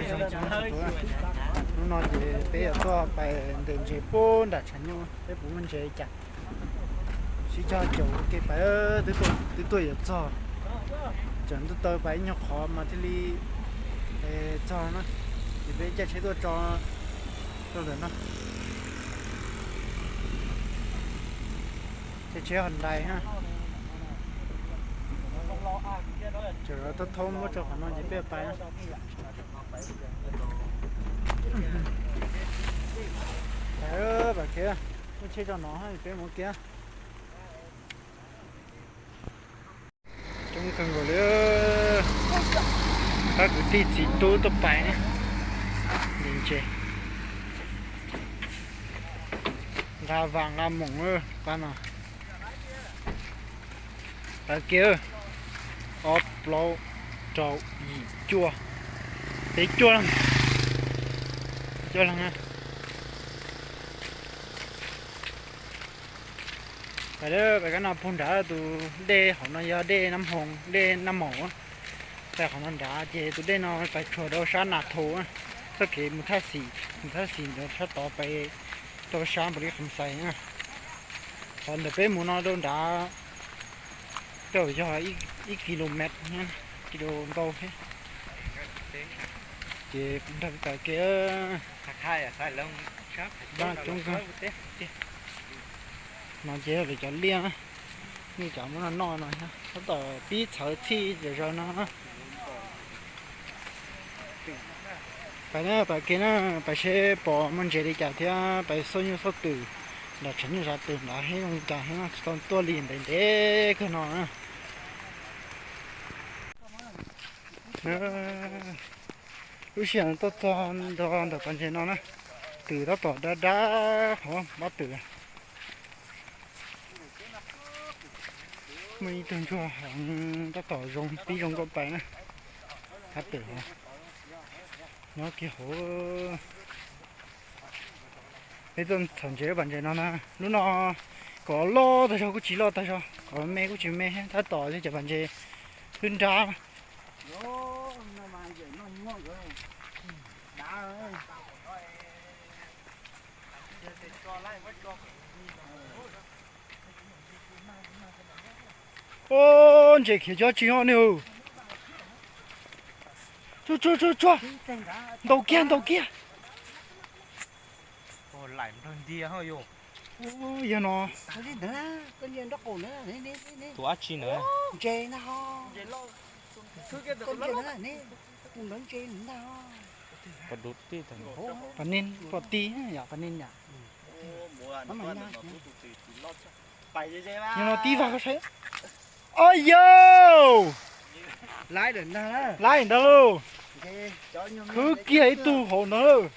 Zoo coob txhua tus, hnub no ces peb yuav tuaj pais ntes ntses puag nram tshav nyuj, peb puas muaj ntses li cas. Sib cog caum ua ke pais, twb tuaj yuav txog. Tseem ntuj taw pais ib nyuag qhov mas thiaj li txog na. Ces peb caij tsheb tuaj tso rau ntawm no. Caij tsheb Hyundai na. Tseem thaub thaub muab tso qhov no ces peb pais na. Pais, pais kiag, muaj tsheb tso no peb mus kiag. Coob kawg nkaus li, pab kwv tij txiv tub tuaj pais ntes ntses, nqa vas nqa moos pab no. Pais kiag, ob plaub rau yim cuaj, peb cuaj leeg, cuaj leeg. Pais, pais kab no puag nrad tus dej hauv no yog dej Nab Hoo, dej Naj Maum. Pais qhov no nrad ces tus dej no pais tshuam rau sab Nas Thos, txoj kev mus Thaj Xis, mus Thaj Xis ntawd sab tod pais rau sab Npaus Lis Kham Xais na. Qhov ntawm peb mus no rau nrad rau yog ib kis lus mev, kis lus ntau thiab. Ces kuv nrog peb pais kiag. Coob kawg. No ces yog lawv cov liaj, nej cov muab noj noj no thiab, tab tom pib txhawv txhij zom zaws no. Pais na, pais kiag na, pais seb pom muaj ntses li cas thiab pais xauj nyuj xauj twm nram tshav nyuj zav twm nrad seb zoo li cas thiab, tsis tau tuaj li ntev ntev kawg no na. Lub sij hawm tuaj txog nto ntawm pas ntses no na, twm tab tom dab dab qhov pab twm. Muaj ib tug ntsuag heev tab tom zoo pib zoo nkauj pais na. Pab twm nyob kiag hauv. Peb tuaj txhom ntses lub pas ntses no na, lub no kom loj tag zog kuj tsis loj tag zog, kom me kuj tsis me, tab tom li cov pas ntses twb nrab. Ub, ntses khiav cov tsis o ne. Tsuag tsuag tsuag tsuag, ntaus kiag ntaus kiag. Yog no. Pas neeg pom tib yom, pas neeg yom. Yog no tib vag koj saib. Oj yau! Laib ntag lauj. Khwv kiag ib tug hauv ntawd.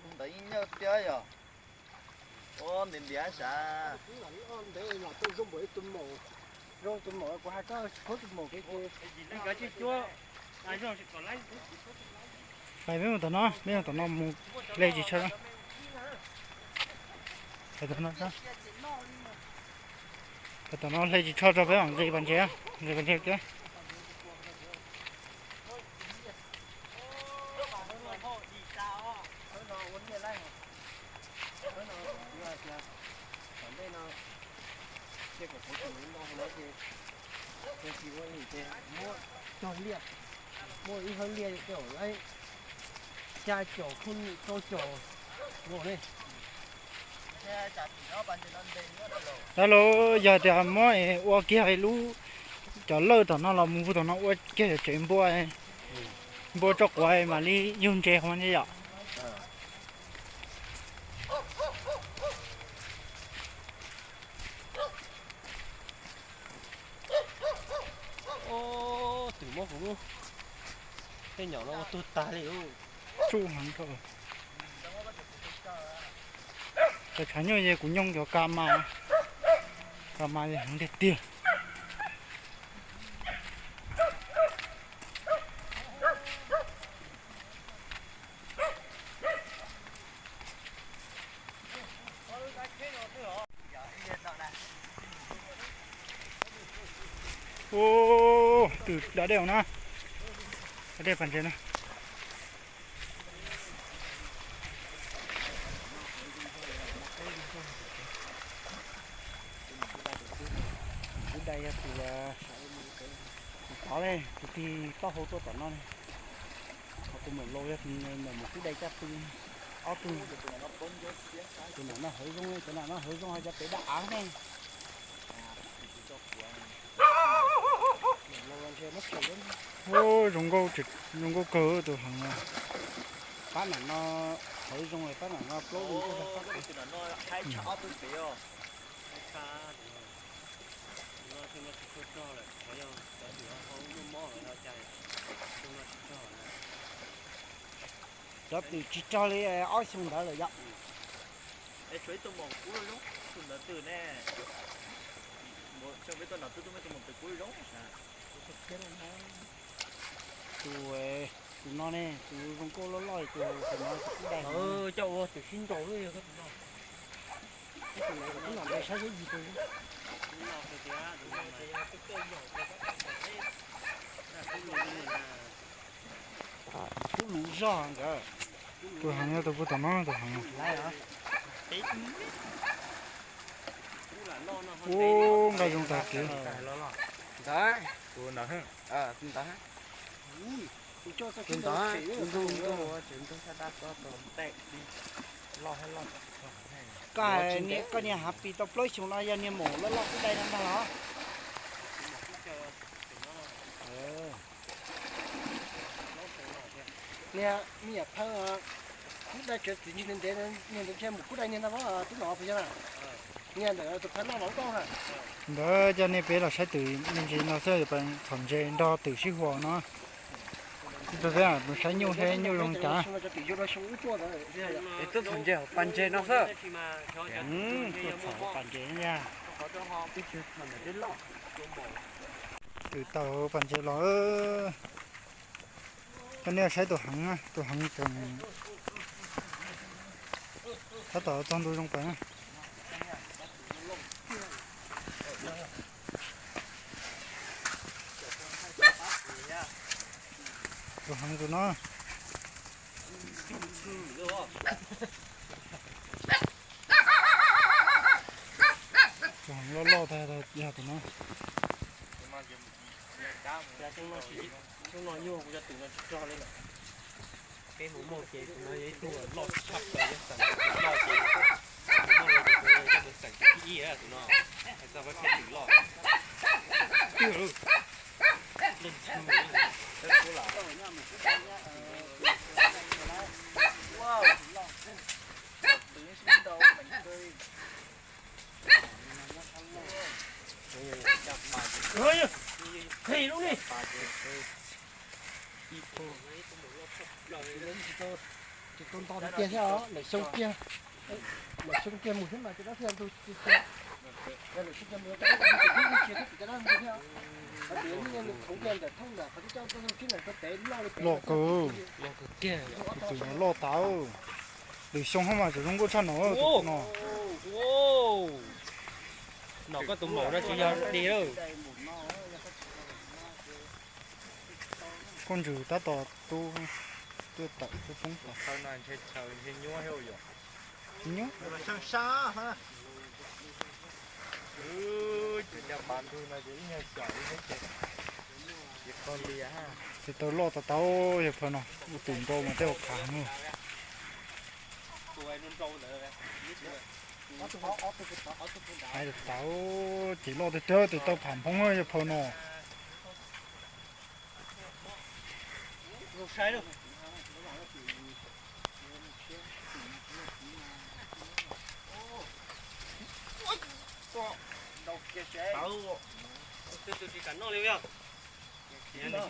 Ntawd yeej nyawj thiab yog. Ua ntiav ntiav sav. Pais peb mus tom no, peb mus tom no mus hle ris tsho. Pais tom no, pais tom no hle ris tsho rau peb mam nqis pas ntses, nqis pas ntses kiag. Muaj ib hawb liaj tej zaum laib xya caum, rau caum. Dab laug, yog tias muab ua kiag lub, cov lawj tom no los mus tom no ua kiag cov tsev npua, npua tso quav mam li yug ntses hov ntse yom. Twm muab kuv lub, tej nyom no ua tug tag li. Tsuj heev. Cov tshav nyuj ces kuv nyooj cov ka mas, ka mas heev tiag tiag. Tus da dej no, da dej pas ntses no. Tus dai yog tus, tus tod ne, tus tig taub hau tuaj tom no ne. Ho tus maum laus yog tus maum tub dai caj pw. Ob tug, tus nam no hawv zoo, tus nam no hawv zoo ho cov pem daj av ne. Zoo nkauj, zoo nkauj kawg tus heev no. Pab nam no hawv zoo, pab nam no plaub zoo nkauj zog. Cov twm tsis rog li ob xyoo ntawd lawm yom. Es tshuav ib tug maum kub zoo, tus ntawd twg ne? Peb tuaj nram twb tub, peb tus maum twg kub zoo. Tus, tus no ne, tus zoo nkauj loj loj, tus no tus kub dai. Coj ua twm sib nraus lawm yog tus no. Tus no twb los nrog saib seb yig tus. Kub lus zog nkawd. Tus heev yog tus puag tom no tus heev. Ub, nqa zoo tag kev. Ntawd, ntawd, ntawd. Koj niag hav pis tau plaub xyoos no yog niag maum loj loj kub dai no ntag los? Niag me nyuam phawj, kub dai tsev txiv ntsig ntev ntev, niag ntawd ntshe maum kub dai niag ntag, tub no puas yog na? Niag ntawd tus phawj loj los nkauj na. Ntawd coj nej peb los saib twm me ntsis no xwb, yuav pais txhom ntses nrog twm sib huas no. Ib pliag peb mus saib nyuj seb nyuj zoo cas. Twb txhom ntses hauv pas ntses no xwb. Tuaj txhom pas ntses ntag. Twm tawm hauv pas ntses los. Coj nej saib tus heev, tus heev tseem tab tom txog ntu zoo pais na. Tus heev tus no. Tus heev loj loj tag yog tus no. Xyoo no nyuaj kuv cov twm no tsis rog li lawm. Peb mus muaj ces tus no yog ib tug loj tshaj plaws, yog xeem twm loj ces mus muaj ces kuv coj mus xeem twm thib ib tus no. Hais txog peb peb twm loj. Qhis lub ni. Tsis tau nto tiag thiab os, lawm xyoo kiag, lawm xyoo kiag mus thiab mas cov dab thiaj ntug tiag tiag. Lawm xyoo kiag mus cov dab ntug tiag thiab, cov dab ntug thiab. Hais tias khoov kiag ntawm thoob ntawm qhov tib coj tuaj xyoo tsib ntawm rau pem loj li pem. Loj kawg, loj kawg tiag, tus twm no loj tas. Lwm xyoo hov mas tseem zoo nkauj tshaj no tus no. Nom koj tus maum no tsis yog dig lawm. Koj ntsws tab tom tu, tuaj tawm tuaj poob tom. Tsis nyuaj. Ces tau loj tas tau, yawg phawj no ua twm nrau mas tej ua khav heev. Hais tas ces loj tiag tiag, tes tau pham nphoob yawg phawj no.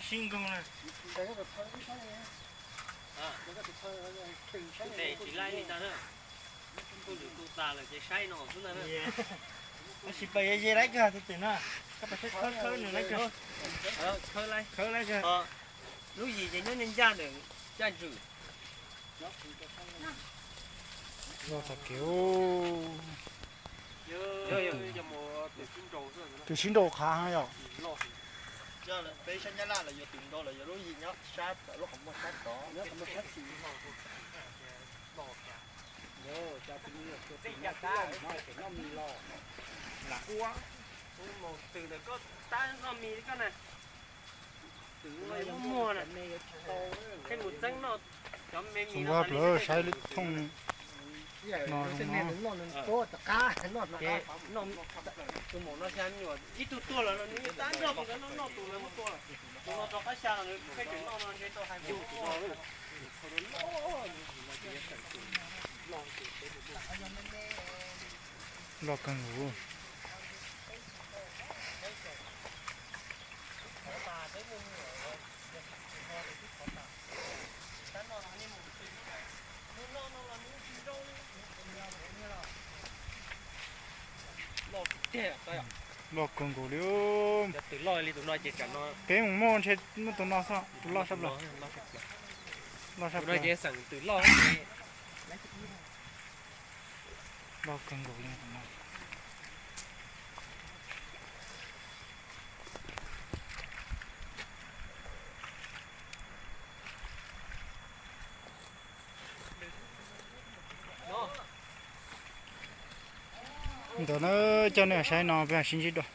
Sib nkoog na. Tsis laib li ntag na. Tuaj lwm tus tas lawm ces saib no xwb ntag na. Tab sis pais ze laib kawg tus twm na. Koj pais khawb khawb nws laib kawg. Khawb laib kawg. Lub yim ces nyob ncaj ncaj ntawm caj ntswm. Loj tag kev. Twm sib nraus qhav heev yom. Peb sab Nyab Laj los yuav tus nrau los yuav lub yim nyob sab lub qhov muag sab tod. Twm ntawm koj tab noj mis koj na. Twm muaj muag na. Tej mus txeeb noj cov me mis no. Saib lub thooj no. Tus maum no xya me nyuam ib tug tuag lawm no nws tab nrog mus noj tus lawv muab tua lawm. Tus no rov qab xya los nws pheej tseem noj no ntshe tau hais mus. Loj kawg nkaus. Loj kawg nkaus li. Peb mus muaj ntshe muaj tus no xwb, tus loj sab plaws. Loj sab plaws. Loj kawg nkaus li. Ntawd na, coj nej saib no peb sib ntsib dua.